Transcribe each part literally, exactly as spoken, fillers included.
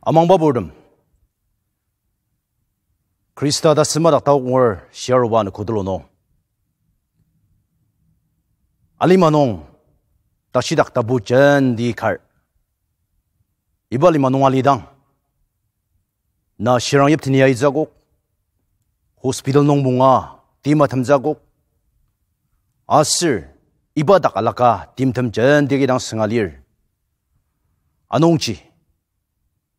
Amangba purtem, Khrista tasüma dak taoker shiaruba anogo tulu nung, alima nung tashidak tapu jenti kar, iba lima nung alidang, na shirang yipteni aitsü akok, hospital nung punga, timtem tsü akok, aser iba dak alaka timtem jenti kidang sünga lir. Anungji,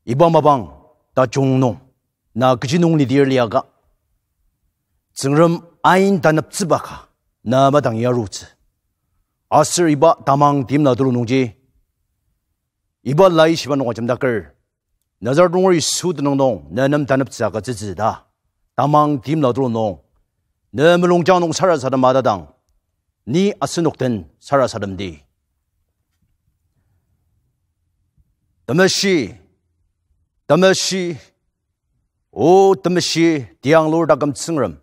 iba mapang tajung nung, na kechi nung lidir liaka, Tsüngrem ain taneptsüba ka, na madang yarutsü. Aser iba tamang timla tulu nungji, iba laishiba nung ajemdaker, Nazareth nunger Yisu tenüng nung, ne nem taneptsü agütsütsü ta, tamang timla tulu nung, ne mulungjang nung sarasadema tadang, ni asenok den sarasademdi. Temeshi, temeshi, O temeshi tianglur taküm Tsüngrem,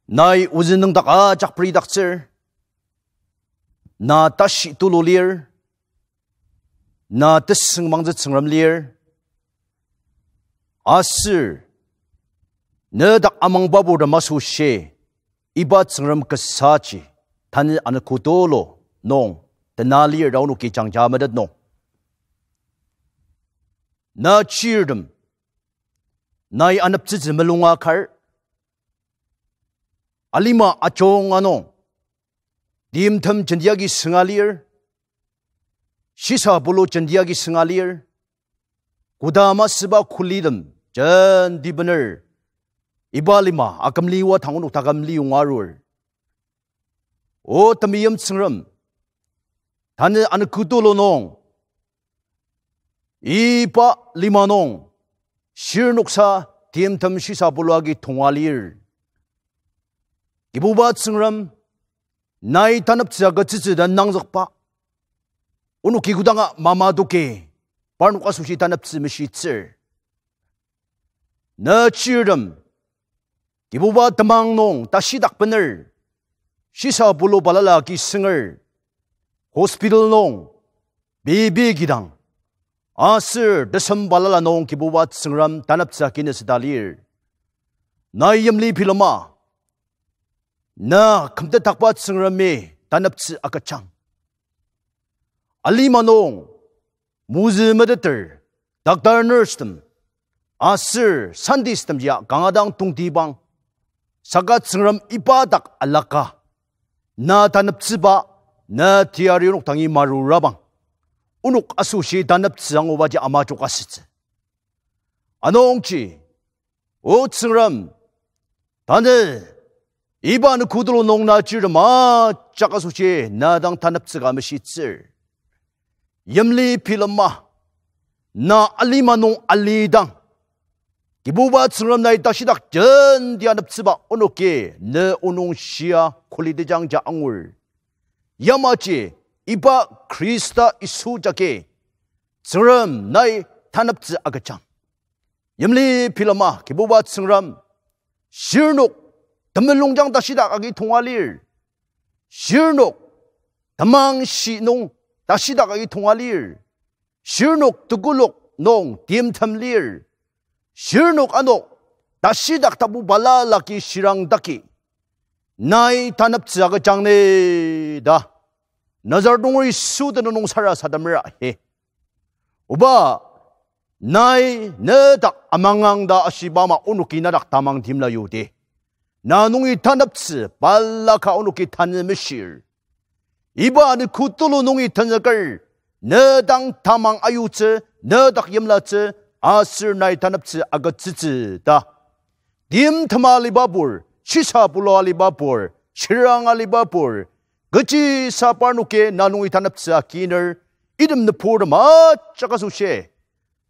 nai ozü nüngdak ajak peridaktsür, na tashi tulu lir, na tesüngmangtsü Tsüngrem lir, aser ne dak amangba purtem asoshi, iba Tsüngrem kasaji, tanü anogo tulu nung, tena lir ta onoki jangja metet nung, na chirtem, nai aneptsütsü melunga kar, alima ajunga nung, timtem jenti agi sünga lir, shisa pulu jenti agi sünga lir, koda masüba kulitem jenti bener, iba lima akümli oa dang onok taküm liyonga arur. O temeim Tsüngrem, tanü anogo tulu nung, iba lima nung, shirnoksa timtem shisa pulu agi tonga lir. Kibuba Tsüngrem, nai taneptsü agütsütsü ta nangzükba, onoki kodanga mamadoki, parnok asoshi taneptsü meshitsür. Na chirtem, Kibuba temang nung tashidak bener, shisa pulu balala agi sünger, hospital nung, pei pei kidang, aser tesem balala nung Kibuba Tsüngrem taneptsü agi ne süda lir. Nai yimli bilema, na kümtetakba Tsüngremi taneptsü agüjang. Alima nung, mozü meteter, doctor, nurse tem, aser scientist tem ya kanga dang tongtibang, saka Tsüngrem iba dak alaka, na taneptsüba, na teyari onok dangi marurabang, onok asoshi taneptsü angubaji ama jokasütsü. Anungji, O Tsüngrem, tanü, iba anogo tulu nung na chirtem ajak asoshi na dang taneptsü ka meshitsür. Yimli bilema, na alima nung alidang, Kibuba Tsüngrem nai tashidak jenti aneptsüba onoki ne o nung shia kulitejangja angur. Yamaji iba Khrista Yisu jagi Tsüngrem nai taneptsü agüjang. Yimli bilema Kibuba Tsüngrem, shirnok temulungjang tashidak agi tonga lir. Shirnok temangshi nung tashidak agi tonga lir. Shirnok tekolak nung timtem lir. Shirnok ano tashidak tapu balala agi shirangdaki, nai taneptsü agüjang ni ta Nazareth nunger Yisu tenüng nung sarasademera hi. Oba, nai ne dak amangang ta ashiba ama onoki na dak tamang timla yudi. Na nungi taneptsü balaka onoki tanü meshir. Iba anogo tulu nungi tenzüker, ne dang tamang ayutsü, ne dak yimlatsü, aser nai taneptsü agütsütsü ta. Timtem aliba pur, shisa pulu aliba pur, shirang aliba pur, kechisa parnoki na nungi taneptsü akiner, item nüburtem ajak asoshi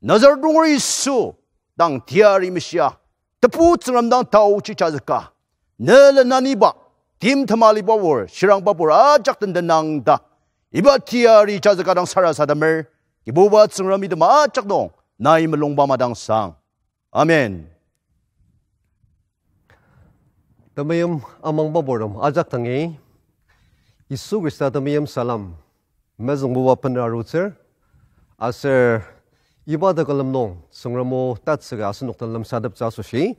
Nazareth nunger Yisu dang teyari meshia, Tebu Tsüngrem dang taochi chazüka, ne lenaniba, timtem aliba pur, shirangba pur ajak tendenang ta, iba teyari chazüka dang sarasademer, Kibuba Tsüngrem item ajak nung nai mulungba madangsang. Amen. Temeim amangba purtem ajak dangi, Yisu Khrista temeim salem mezüngbuba bener arutsür. Aser iba tekülem nung Tsüngrem o tatsüka asenok den lemsateptsü asoshi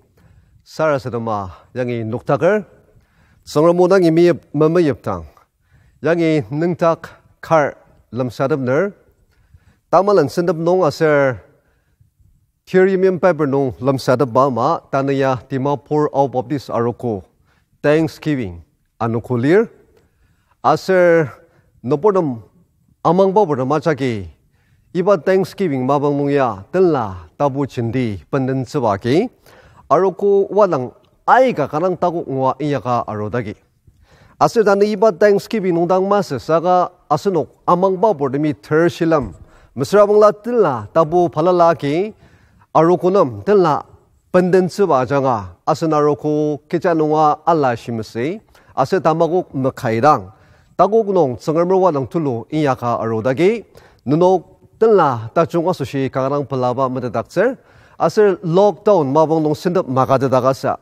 sarasadema yangi noktaker. Tsüngrem o dangi meyip memeyipdang yangi nüngdak kar lemsatepner. Tamalen sentep nung aser Thirty M M Bible nung lemsatepba ama tanü ya Dimapur Ao Baptist Arogo Thanksgiving anogo lir. Aser nüburtem amangbaburtem ajaki iba Thanksgiving mapang nung ya tenla tapu jenti bendentsüba agi arogo wadang aika kanga takok ngua inyaka arudaki. Aser tanü iba Thanksgiving nung dang masü saka asenok amangbaburtemi ter shilem mesüra bangla tenla tapu balala agi arogo nem tenla bendentsüba ajanga asen arogo kecha nunga ala shimesü aser tamakok makaidang takok nung Tsüngremer wadang tulu inyaka arudaki nenok tenla tajung asoshi kanga dang pelaba metetdaktsür. Aser lockdown mapang nung sentep makatetakasa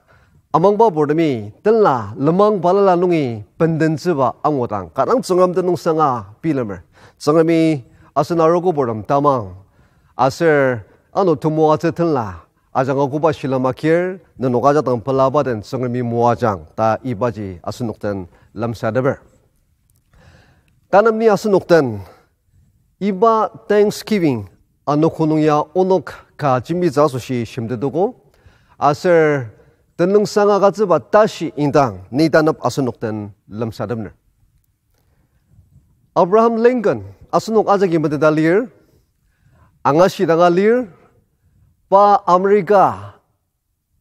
amangbaburtemi tenla lenmang balala nungi bendentsüba angudang kanga dang Tsüngrem tenüngsanga bilemer. Tsüngremi asen arogoburtem tamang aser ano temoatsü tenla ajanga koba shilem akir nenok ajak dang pelaba den Tsüngremi moajang ta ibaji asenok den lemsateper. Tanü ni asenok den iba Thanksgiving anogo nung ya onok ka jembitsü asoshi shimtetogo. Aser tenüngsang agütsüba tashi indang ni tanep asenok den lemsatepner. Abraham Lincoln asenok ajaki meteta lir, angashidanga lir, pa America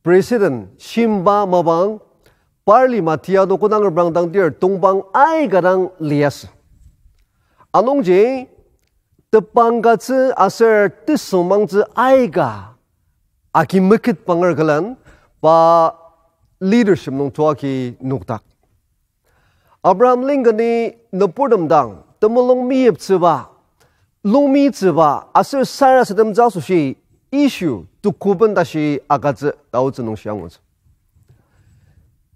President shimba mapang, par lima tia to kodang reprangdang dir tongpang aika dang liasü. Anungji tepang katsü aser tesüngmangtsü aika agi meketpanger külen pa leadership nung toagi nokdak. Abraham Lincoln-i nüburtem dang temulung meyiptsüba, lungmitsüba aser sarasademtsü asoshi issue tukuben tashi agütsü ta otsü nungshi angutsü.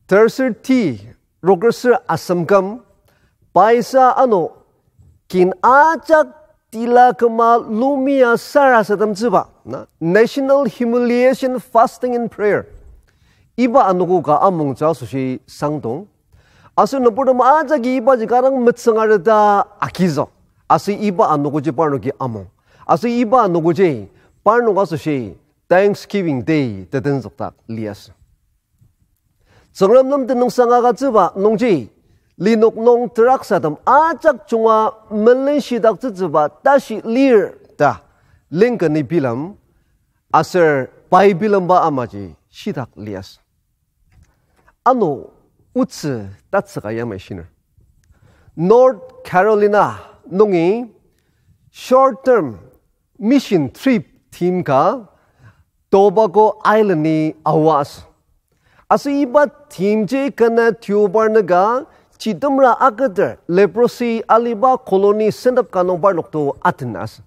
Terser ti, rokerser asem küm, paisa ano kin ajak tila küma lungmia sarasademtsüba, na, National Humiliation Fasting and Prayer. Iba anogo ka amongtsü asoshi sangdong. Aser nüburtem ajaki ibaji kanga dang metsüngareta agizük. Aser iba anogoji parnoki among. Aser iba anogoji parnok asoshi Thanksgiving Day tetenzükdak liasü. Tsüngrem nem tenüngsang agütsüba nungji, linok nung teraksatem ajak junga melenshidaktsütsüba tashi lir ta Lincoln-i bilem, aser pai bilemba amaji shitak liasü. Ano otsü tatsüka yamai shiner. North Carolina nungi short term mission trip team ka Tobago Island-i aoa asü. Aser iba team ji kena tiobar nüka chitemra aketer leprosy aliba colony sentep ka nung parnok to aten asü.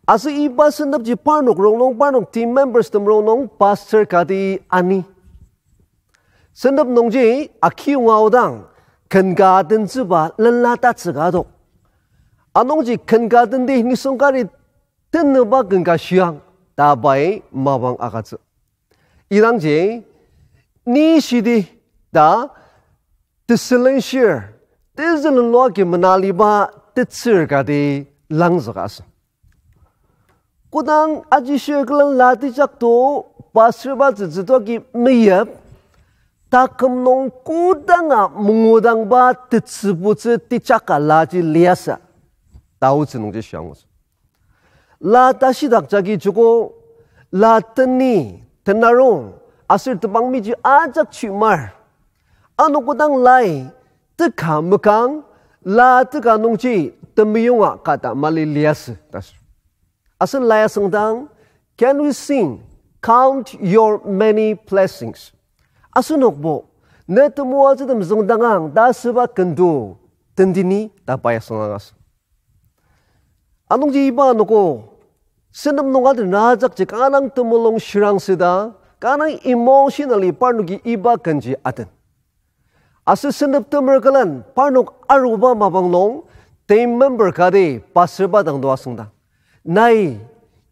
Aser iba sentepji parnok rongnung, parnok team members tem rongnung pastor kati ani. Sentep nungji akiyonga aodang ken ka tentsüba lenla tatsüka adok. Anungji ken ka tenti nisung kari tenüba ken ka shiang ta pai mapang agütsü. Idangji ni shidi ta tesülenshir, tezülen lua ki menaliba tetsür kati langzüka asü. Kodang ajishir külen la tejak to, pastor ba tsütsü to ki meyip, taküm nung kodanga mangudangba tetsübutsü tejaka laji liasü ta otsü nungji shiangus. La tashidak jagi joko, la teni, tenarong, aser tebang meji ajak chimar. Ano kodang lai teka mekang, la teka nungji temeyonga kata mali liasü ta asür. Asen lai asüngdang, can we sing, Count Your Many Blessings? Asenokbo, ne temoatsütem züngdangang ta asüba kendo tendini ta pai asüngdang asü. Anungji iba anogo, sentep nung aden ajakji kanga dang temulung shirang süda, kanga dang emotionally parnoki iba kenji aden. Aser sentep temer külen parnok aruba mapang nung, team member kati pastor ba dang to asüngdang. nai,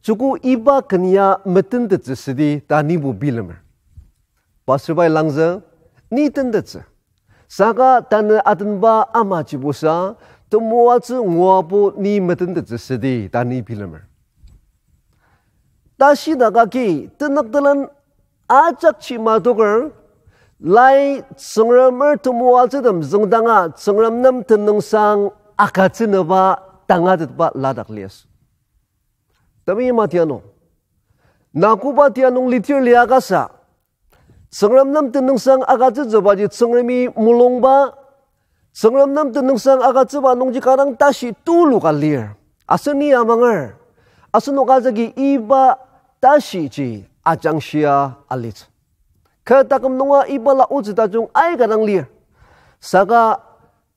joko iba ken ya metentettsü südi ta nibo bilemer. Pastor bai langzü, ni tentettsü. Saka tanü atenba amajibusa, temoatsü nguabo ni metentettsü südi ta ni bilemer. Tashidak agi tenük telen ajak chima toker, lai Tsüngremer temoatsütem züngdanga Tsüngrem nem tenüngsang agütsünüba tangatetba ladak liasü. Temeim atianung, na koba tia nung litir liakasa, Tsüngrem nem tenüngsang agütsütsübaji Tsüngremi mulungba, Tsüngrem nem tenüngsang agütsüba nungji kanga tashi tulu ka lir. Aser ni amanger, asenok ajaki iba tashiji ajangshia alitsü. Kü taküm nunga ibala otsü tajung aika dang lir. Saka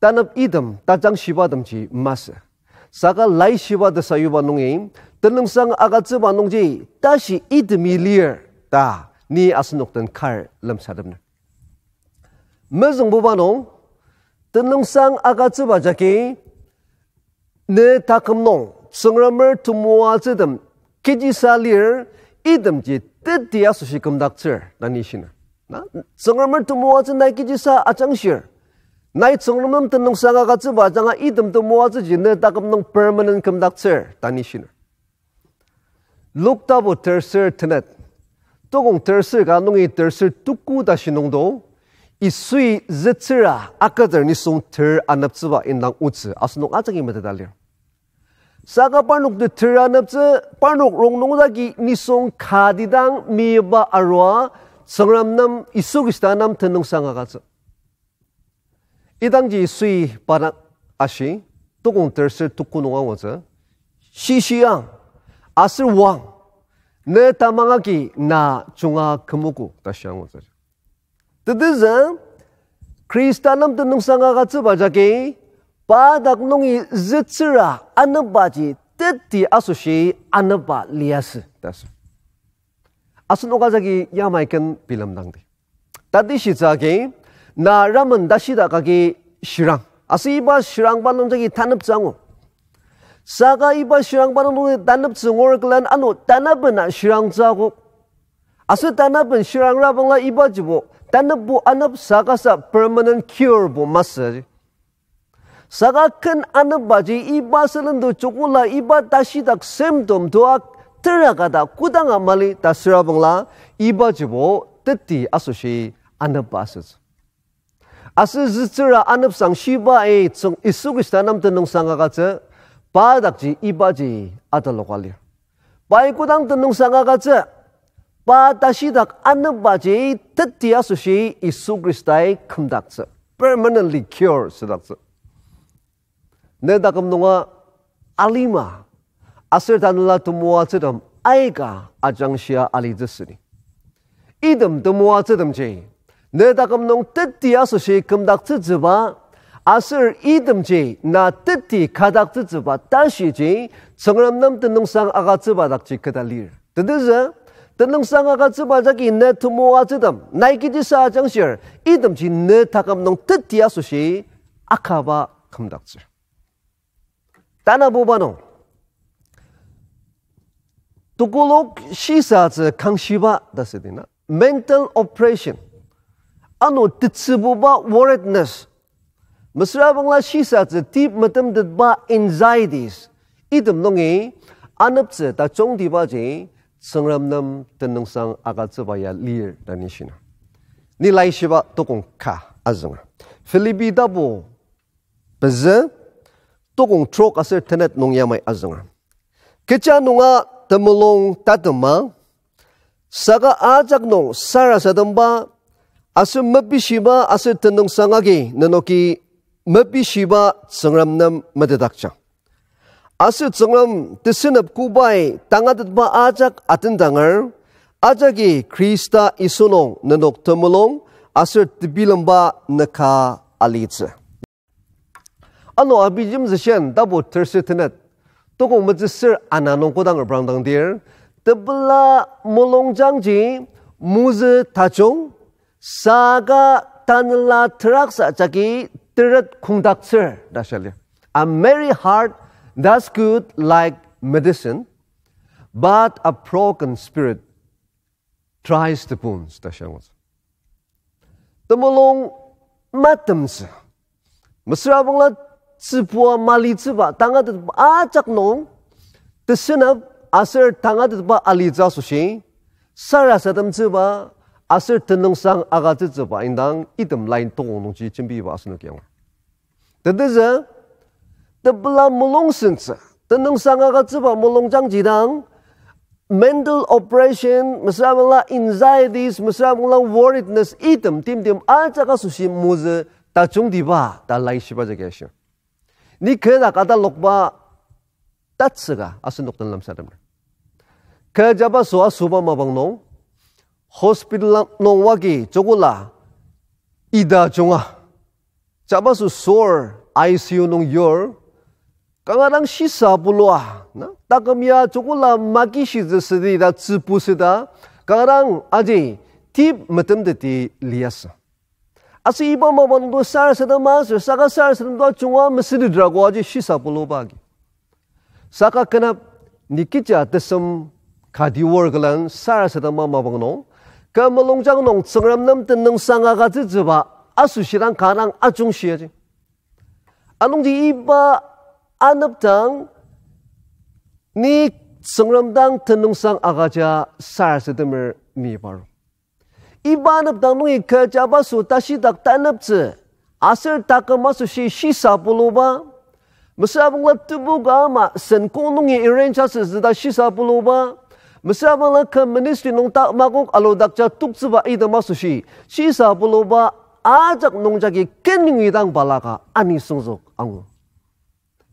tanep item tajangshibatemji masü. Saka laishiba tesayuba nungi, tenüngsang agütsüba nungji tashi itemi lir ta ni asenok den kar lemsatepner. Mezüngbuba nung, tenüngsang agütsüba jagi, ne taküm nung Tsüngremer temoatsütem kechisa lir, itemji teti asoshi kümdaktsür ta ni shiner. Na, Tsüngremer temoatsü nai kechisa ajangshir, nai Tsüngrem nem tenüngsang agütsüba ajanga item temoatsüji ne taküm nung permanent kümdaktsür ta ni shiner. Luk tapu terser tenet, tokong terser ka nungi terser tuku tashi nungdo, Yisui zütsüra aketer nisung ter aneptsüba indang otsü asenok ajaki meteta lir. Saka parnok te ter aneptsü, parnok rongnung jagi nisung kati dang miba arua, Tsüngrem nem Yisu Khrista nem tenüngsang agütsü. Idangji Yisui pa dak ashi, tokong terser tuku nung angutsü, shishiang, aser oang, ne tamang agi na junga kümogo ta shi angutsü. Tetezü, Khrista nem tenüngsang agütsüba jagi, pa dak nungi zütsüra anepbaji teti asoshi anepba liasü ta sü. Asenok ajaki yamai ken bilemdangdi. Tatishitsü agi, na ramen tashidak agi shirang. Aser iba shirangba nung jagi taneptsü angu. Saka iba shirangba nung taneptsü ngur külen ano tanepena shirangtsü akok. Aser tanepben shirangra bangla ibajibo, tanepbo anep sakasa permanent curebo masü. Saka ken anepbaji iba sülen to joko la iba tashidak symptom to ak terakata kodanga mali ta süra bangla ibajibo teti asoshi anepba asütsü. Aser zütsüra anepsang shibai tsüng Yisu Khrista nem tenüngsang agütsü, pa dakji ibaji ataloka lir. Pai kodang tenüngsang agütsü, pa tashidak anepbaji teti asoshi Yisu Khristai kümdaktsü, permanently cure südaktsü. Ne taküm nunga alima, aser tanela temoatsütem aika ajangshia alitsü südi. Item temoatsütemji, ne taküm nung teti asoshi kümdaktsütsüba, aser itemji na teti kadaktsütsüba tashiji, Tsüngrem nem tenüngsang agütsüba dakji keta lir. Tetezü, tenüngsang agütsüba jagi ne temoatsütem, nai kechisa ajangshir, itemji ne taküm nung teti asoshi akaba kümdaktsür. Tanabuba nung, tekolak shisatsü kangshiba ta südi na. Mental oppression. Ano tetsübuba worriedness. Mesüra bangla shisatsü tip metemtetba anxieties. Item nungi aneptsü tajungtibaji Tsüngrem nem tenüngsang agütsüba ya lir ta ni shiner. Ni laishiba tokong ka azünger. Philippi tapu pezü, tokong trok aser tenet nung yamai azünger. Kecha nunga temulung tatema, saka ajak nung sarasademba, aser mepishiba aser tenüngsang agi nenoki mepishiba Tsüngrem nem metetdakjang. Aser Tsüngrem tesünep kobai tangatetba ajak atendanger, ajaki Khrista Yisu nung nenok temulung aser tebilemba nüka alitsü. Ano abijemzüshen tapu terser tenet, tokong metsüsür ana nung kodang reprangdangdir, tepela mulungjangji mozü tajung, saka tanela teraksa jagi teret kongdaktsür ta shia lir. A merry heart does good like medicine, But a broken spirit dries the bones, ta shia angutsü. Temulung matemtsü. Mesürabangla tsübua malitsüba, tangatetba ajak nung, tesünep aser tangatetba alitsü asoshi, sarasademtsüba, aser tenüngsang agütsütsüba indang item line tokong nungji jembiba asenoki angur. Tetezü, tepela mulung sentsü, tenüngsang agütsüba mulungjangji dang, mental oppression, mesürabangla anxieties, mesürabangla worriedness, item timtem ajak asoshi mozü tajungtiba ta laishiba jagi ashir. Ni kü dak atalokba tatsüka asenok den lemsatemer. Kü jabaso asoba mapang nung, hospital nung wagi jokula ita junga. Jabaso sor I C U nung yur, kanga dang shisa pulua, na, taküm ya jokula makishitsü südi ta tsübu süda, kanga dang aji tip metemteti liasü. Aser iba mapang nungdo sarasadema aser saka sarasademdo junga mesütetra ko aji shisa puluba agi. Saka kü nap ni kecha tesem kati wor külen sarasadema mapang nung, kü mulungjang nung Tsüngrem nem tenüngsang agütsütsüba asoshi dang kanga dang ajungshi aji. Anungji iba anepdang ni Tsüngrem dang tenüngsang agüja sarasademer ni paru. Iba anepdang nungi kü jabaso tashidak taneptsü, aser taküm asoshi shisa puluba, mesürabangla tebu ka ama sen kong nungi arrange asütsü ta shisa puluba, mesürabangla kü ministry nung ta makok aludakja toktsüba item asoshi shisa puluba, ajak nungjagi kenungi dang balaka ani süngzük angu.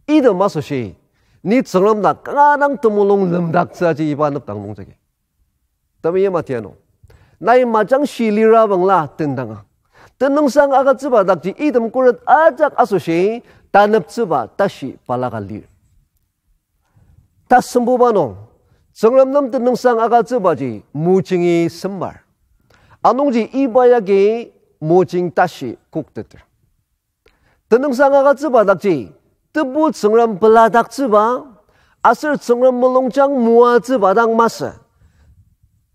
Item asoshi, ni Tsüngrem dak kanga dang temulung lemdaktsü aji iba anepdang nungjagi. Temeim atianu, nai majangshi lira bangla tendanga, tenüngsang agütsüba dakji item khuret ajak asoshi taneptsüba tashi balaka lir. Tasembuba nung, Tsüngrem nem tenüngsang agütsübaji mojingi sembar. Anungji iba yagi mojing tashi kokteter. Tenüngsang agütsüba dakji, tebu Tsüngrem peladaktsüba, aser Tsüngrem mulungjang moatsüba dang masü.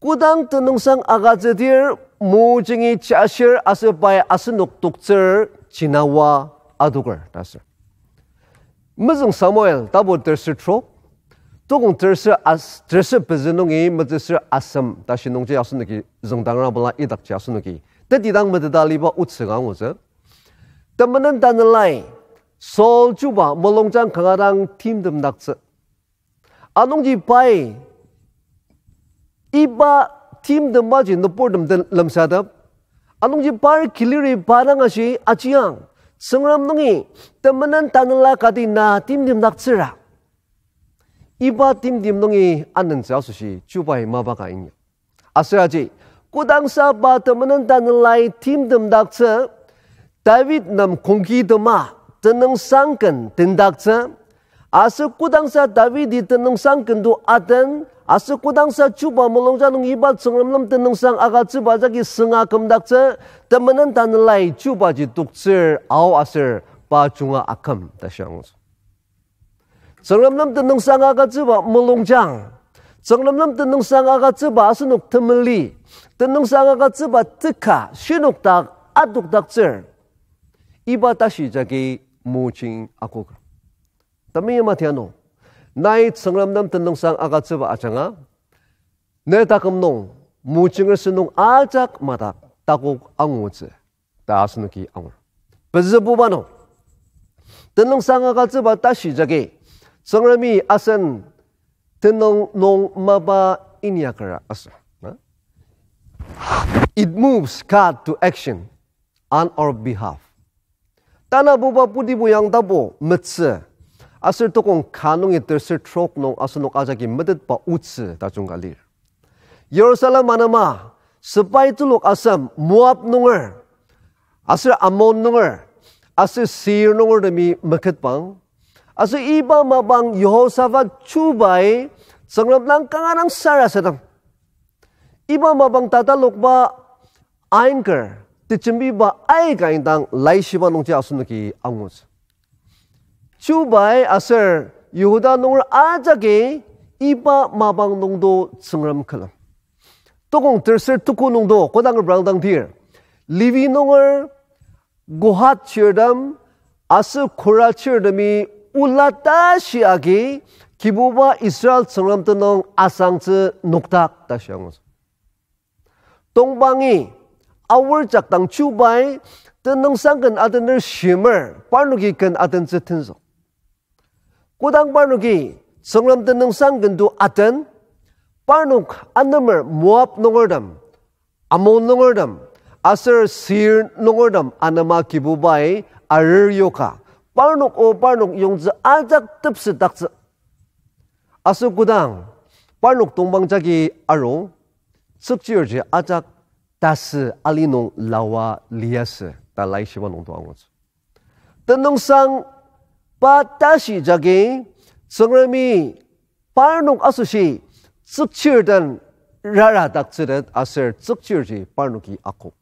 Kodang tenüngsang agütsüdir mojingi jashir aser pai asenok toktsür jinawa adoker ta sür. Mezüng Samuel tapu terser trok, tokong terser as-, terser pezü nungi metsüser asem tashi nungji asenoki züngdangra bala idakji asenoki tetidang meteta aliba otsü ka angutsü. Temenen Tanelai Saul chuba mulungjang kanga dang timtemdaktsü. Anungji pai iba timtembaji nüburtem den lemsatep. Anungji par kiliri pa dang ashi, ajiang, Tsüngrem nungi temenen Tanela kati na timtemdaktsüra. Iba timtem nungi anentsü asoshi chubai mapa ka inyak. Aser aji, kodangsa pa temenen Tanelai timtemdaktsü, David nem kongki tema tenüngsang ken tendaktsü, aser kodangsa Davidi tenüngsang ken to aten, aser kodangsa chuba mulungjang nung iba Tsüngrem nem tenüngsang agütsüba jagi sünga kümdaktsü, temenen Tanelai chubaji toktsür ao aser pa junga aküm ta shia angutsü. Tsüngrem nem tenüngsang agütsüba mulungjang, Tsüngrem nem tenüngsang agütsüba asenok temeli, tenüngsang agütsüba teka shinokdak adokdaktsür, iba tashi jagi mojing akoker. Temeim atianu, nai Tsüngrem nem tenüngsang agütsüba ajanga, ne taküm nung mojinger sentong ajak madak takok angutsü ta asenoki angur. Pezübuba nung, tenüngsang agütsüba tashi jagi Tsüngremi asen tenüng nung mapa inyakera aser, na? It moves God to action on our behalf. Tanabuba putibu yang tapu metsü, aser tokong ka nungi terser trok nung asenok ajaki metetba otsü tajung ka lir. Jerusalem anema, sepai telok asem Moab nunger, aser Ammon nunger, aser Seir nungertemi meketbang. Aser iba mapang Jehoshaphat chubai Tsüngrem dang kanga dang sarasadang. Iba mapang tatalokba ainker, tejembiba aika indang laishiba nungji asenoki angutsü. Chubai aser Yihuda nunger ajaki Iba mapang nungdo Tsüngrem külem. Tokong terser tuku nungdo kodang reprangdang dir, Levi nunger Kohat chirtem aser Kora chirtemi ola tashi agi Kibuba Israel Tsüngrem tenüng asangtsü nokdak ta shia angutsü. Tongpangi aor jakdang chubai tenüngsang ken atener shimer parnoki ken atentsü tenzük. Kodang parnoki Tsüngrem tenüngsang ken to aten, parnok anemer Moab nungertem, Ammon nungertem, aser Seir nungertem anema Kibubai arer yoka, parnok o parnok yongtsü ajak tepsetdaktsü. Aser kodang parnok tongpang jagi aru, tsükchirji ajak tasü ali nung lawa liasü ta laishiba nungdo angutsü. Tenüngsang pa tashi jagi Tsüngremi parnok asoshi tsükchir den raradaktsütet aser tsükchirji parnoki akok.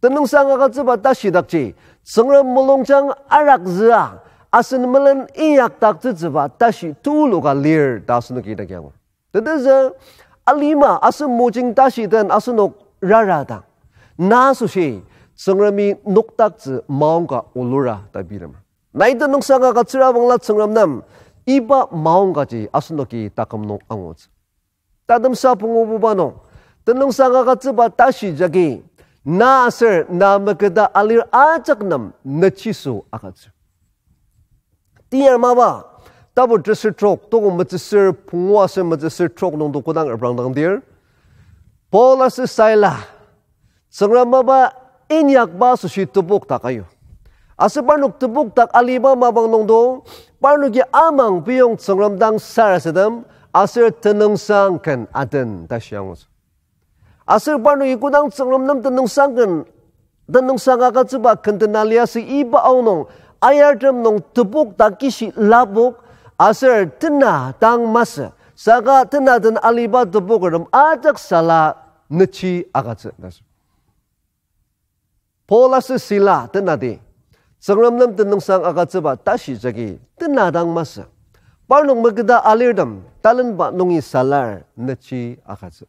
Tenüngsang agütsüba tashidakji, Tsüngrem mulungjang arakzüa, asen melen inyakdaktsütsüba tashi tuluka lir ta asenoki idaki angur. Tetezü, alima asen mojing tashi den asenok raradang, na asoshi Tsüngremi nokdaktsü maongka olura ta bilemer. Nai tenüngsang agütsüra bangla Tsüngrem nem iba maongkaji asenoki taküm nung angutsü. Tatemsa pungububa nung, tenüngsang agütsüba tashi jagi, na aser na meketa alir ajak nem nechiso agütsür. Tiyar mapa, tapu teser trok, tokong metsüsür pungu aser metsüsür trok nungdo kodang reprangdang dir, Paul aser Sila, Tsüngrem mapa inyakba asoshi tepokdak ayu. Aser parnok tepokdak aliba mapang nungdo, parnoki amang piyong Tsüngrem dang sarasadem, aser tenüngsang ken aten ta shia angutsü. Aser parnoki kodang Tsüngrem nem tenüngsang ken, tenüngsang agütsüba ken tena liasü iba aonung, ayartem nung tepokdak kishi lapok, aser tena dang masü, saka tena den aliba tepokertem ajak sala nechi agütsü ta sür. Paul aser Sila tenati, Tsüngrem nem tenüngsang agütsüba tashi jagi tena dang masü. Parnok meketa alirtem talenba nungi salar nechi agütsü.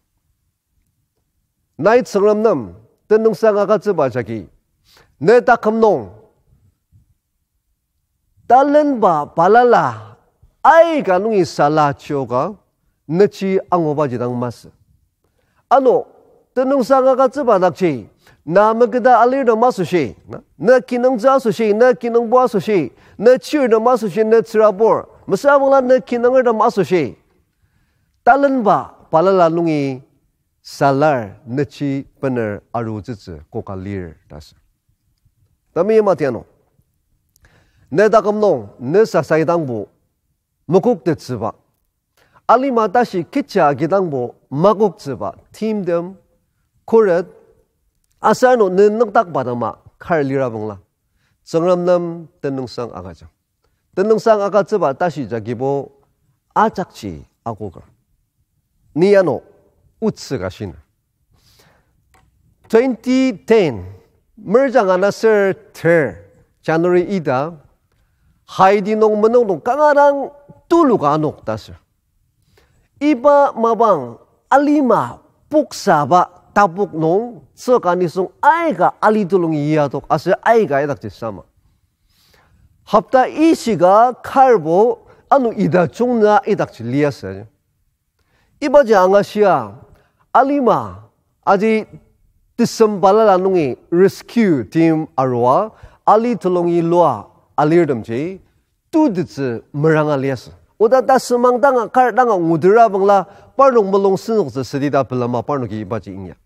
Nai Tsüngrem nem tenüngsang agütsüba jagi, ne taküm nung talenba balala aika nungi sala chioka, nechi angubaji dang masü. Ano, tenüngsang agütsüba dakji, na meketa alirtem asoshi, na, ne kinungtsü asoshi, ne kinungpo asoshi, ne chirtem asoshi, ne tsürabur, mesüra bangla ne kinungertem asoshi, talenba balala nungi salar nechi bener arutsütsü koka lir ta sür. Tami yamatiano, ne taküm nung ne sasaidangbo makoktettsüba, alima tashi kecha agidangbo makoktsüba timtem, khuret, aser ano ne nüngdakba dang ma kar lira bangla, Tsüngrem nem tenüngsang agüjang. Tenüngsang agütsüba tashi jagibo ajakji akoker. Ni ano otsü ka shiner. Twenty ten, merjang ana ser ter, January ita, Haiti nung menung nung kanga dang tuluka anok ta sür. Iba mapang alima poksaba tapok nung tsüka nisung aika ali tulung yiadok aser aika idakji sama. Hopta ishika karbo ano ita jungnü idakji liasü. Ibaji angashia, alima, aji tesem balala nungi rescue team arua, ali tulungi lua alirtemji tutettsü meranga liasü. Oda ta semang danga kar danga ngudera bangla parnok mulung senzüktsü südi ta pelema parnoki ibaji inyak.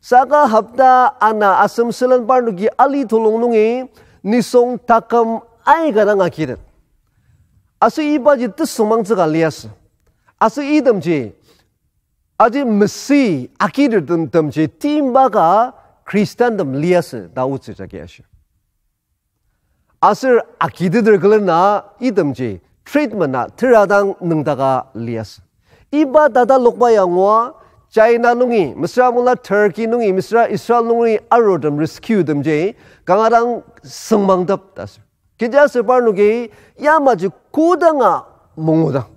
Saka hopta ana asem sülen parnoki ali tulung nungi nisung taküm aika dang agitet. Aser ibaji tesüngmangtsü ka liasü. Aser itemji, aji mesü agitettem temji timba ka Khristantem liasü ta otsü jagi ashir. Aser agiteter külena itemji treatment a tera dang nüngdaka liasü. Iba tatalokba ya ngua China nungi, mesüra bangla Turkey nungi, mesüra Israel nungi arurtem rescue temji kanga dang süngmangtep ta sür. Kechiaser parnoki yamaji kodanga mangudang,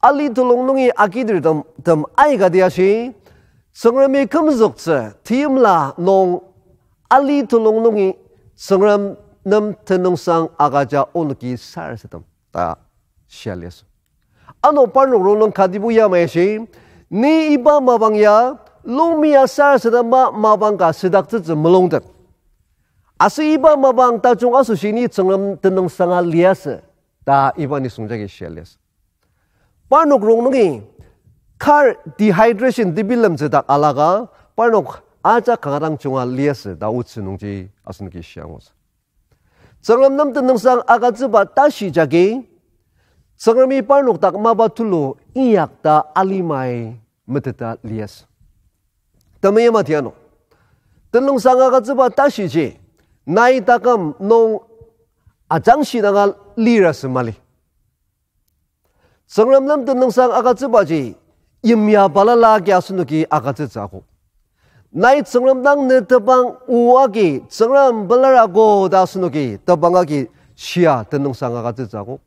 ali tulung nungi agidir tem, tem aikati ashi, Tsüngremi kümzüktsü teimla nung ali tulung nungi Tsüngrem nem tenüngsang agüja onoki sarasadem ta shia liasü. Ano parnok rongnung katibo yamai ashi, ni iba mapang ya, lungmia sarasadema mapang ka südaktsütsü mulungtet. Aser iba mapang tajung asoshi ni Tsüngrem tenüngsanga liasü, ta iba nisung jagi shia liasü. Parnok rongnungi kar dehydration tebilemtsü dak alaka, parnok ajak kanga dang junga liasü ta otsü nungji asenoki shia angutsü. Tsüngrem nem tenüngsang agütsüba tashi jagi, Tsüngremi parnok dak mapa tulu inyak ta alimai meteta liasü. Temeim atiano, tenüngsang agütsüba tashiji, nai taküm nung ajangshidanga lira sü mali. Tsüngrem nem tenüngsang agütsübaji, yimya balala agi asenoki agütsütsü akok. Nai Tsüngrem dang ne tebang o agi, Tsüngrem pelar ako ta asenoki tebang agi shia tenüngsang agütsütsü akok.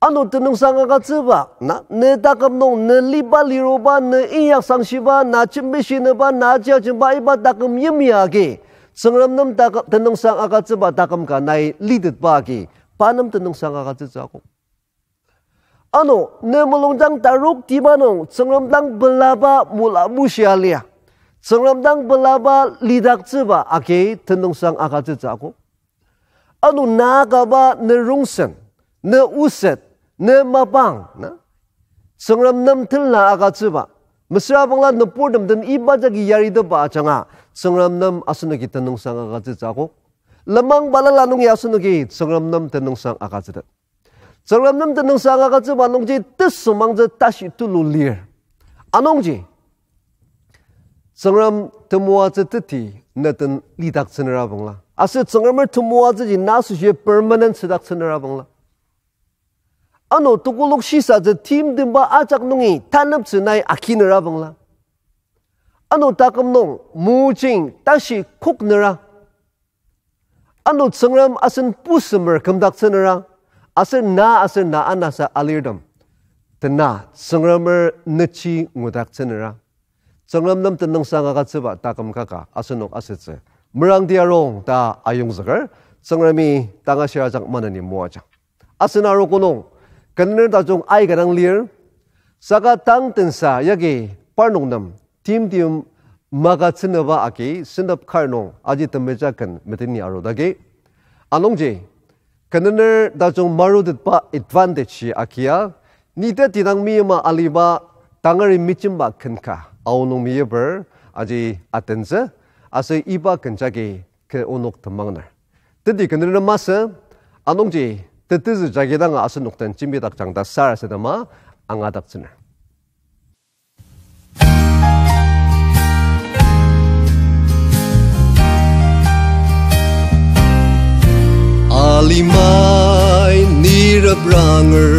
Ano tenüngsang agütsüba, na, ne taküm nung, ne liba liruba, ne inyak sangshiba, na jembishinüba, na ajiajemba iba taküm yimya agi, Tsüngrem nem tak-, tenüngsang agütsüba taküm ka nai litetba agi, pa nem tenüngsang agütsütsü akok. Ano, ne mulungjang taroktiba nung, Tsüngrem dang pelaba mula bushia lia. Tsüngrem dang pelaba lidaktsüba agi tenüngsang agütsütsü akok. Ano na akaba ne rongsen, ne oset, ne mapang, na? Tsüngrem nem tenla agütsüba. Mesüra bangla nüburtem den iba jagi yaritepba ajanga, Tsüngrem nem asenoki tenüngsang agütsütsü akok. Lenmang balala nungi asenoki Tsüngrem nem tenüngsang agütsütet. Tsüngrem nem tenüngsang agütsüba nungji tesümangtsü tashi tulu lir. Anungji, Tsüngrem temoatsü teti ne den lidaktsünüra bangla. Aser Tsüngremer temoatsüji na asoshi permanent südaktsünüra bangla. Ano tekolak shisatsü timtemba ajak nungi taneptsü nai akinüra bangla. Ano taküm nung mojing tashi koknüra. Ano Tsüngrem asen pusemer kümdaktsünüra, aser na aser na anasa alirtem tena Tsüngremer nechi ngudaktsünüra. Tsüngrem nem tenüngsang agütsüba taküm kaka asenok asütsü merangdi arung ta ayongzüker, Tsüngremi tanga shirajak maneni moajang. Asen arogo nung, kenner tajung aika dang lir, saka tang tensa yagi parnok nem timtem magütsünüba agi sentep kar nung aji temeja ken meteni arudagi. Anungji, kenner tajung marutetba advantage ji agia, ni teti dang meyima aliba tangari mejemba ken ka aonung meyiper aji atentsü, aser iba ken jagi ke onok temangner. Teti kenner masü, anungji tetezü jagi danga asenok den jembidakjang ta sarasadema angadaktsüner. Alimai nirep ranger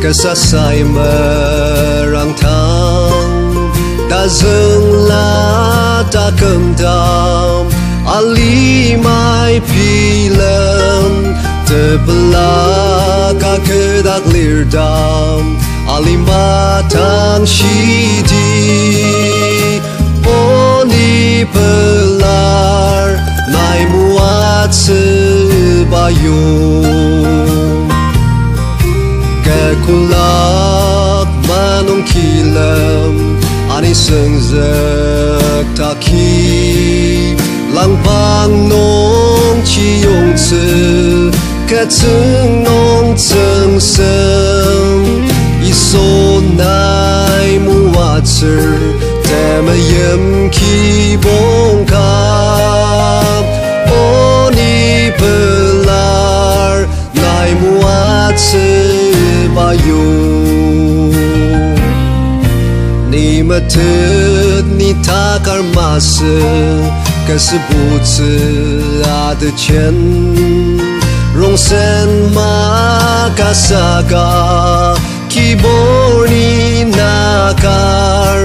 kasa sai merangtang, tazüngla takümtem alimai bilem, tepela ka kü dak lirtem alima tang shidi. O ni pelar nai moatsüba yong, kekolak manung kilem ani süngzük taki, langpang nung chiyongtsü, ketsüng nung tsüngsem, Yisu nai moatsür temeim kibong ka. O ni pelar nai moatsüba yong, ni metet ni takar masü, kesübutsü atechen rongsen makasaka, kibur ni nakar,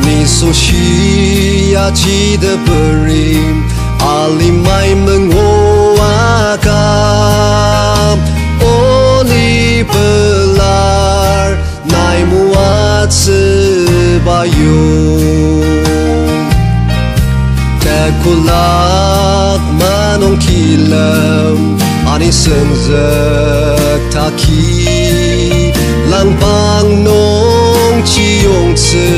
ni soshi achiteperim alimai mengoaka. O ni pelar Tsüba yong, tekolak manung kilem, ani senzük taki, langpang nung chiyongtsü,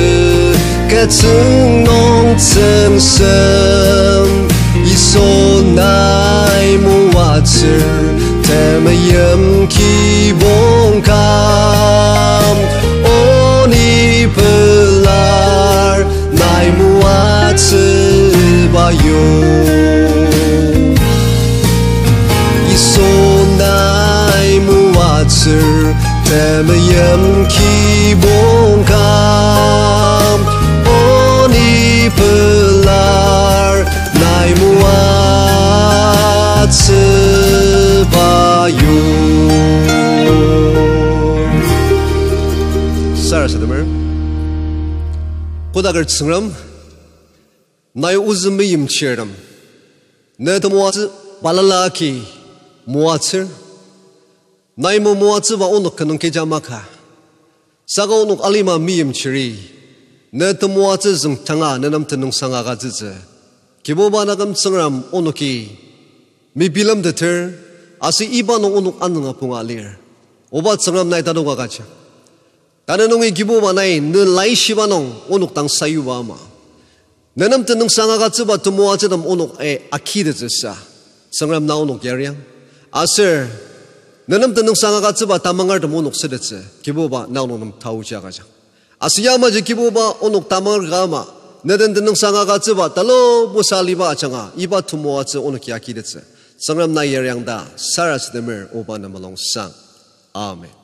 ketsüng nung tsüngsem, Yisu nai moatsür, temeim kibong kam, oni pelar, nai moatsüba yong. Yisu nai moatsür, temeim kibong kam, oni pelar, nai moatsüba yong. Sarasademer. Kodaker Tsüngrem, nai ozü meimchirtem, ne temoatsü balala agi moatsür, nai mo moatsüba onok kenung kecha maka. Saka onok alima meimchiri, ne temoatsü züngtanga ne nem tenüngsang agütsütsü. Kibuba naküm Tsüngrem onoki mebilemteter, aser iba nung onok anünga punga lir. Oba Tsüngrem nai tadok agüjang. Tanü nungi Kibuba nai ne laishiba nung onok dang sayuba ama, ne nem tenüngsang agütsüba temoatsütem onok, eh, akitettsüsa, Tsüngrem na onok yariang. Aser ne nem tenüngsang agütsüba tamangertem onok sütettsü, Kibuba na onok nem taoji agüjang. Aser yamaji Kibuba onok tamanger ka ama, ne den tenüngsang agütsüba talubusa aliba ajanga iba temoatsü onoki akitettsü, Tsüngrem na yariang ta sarasademer, Oba ne mulungsang. Amen.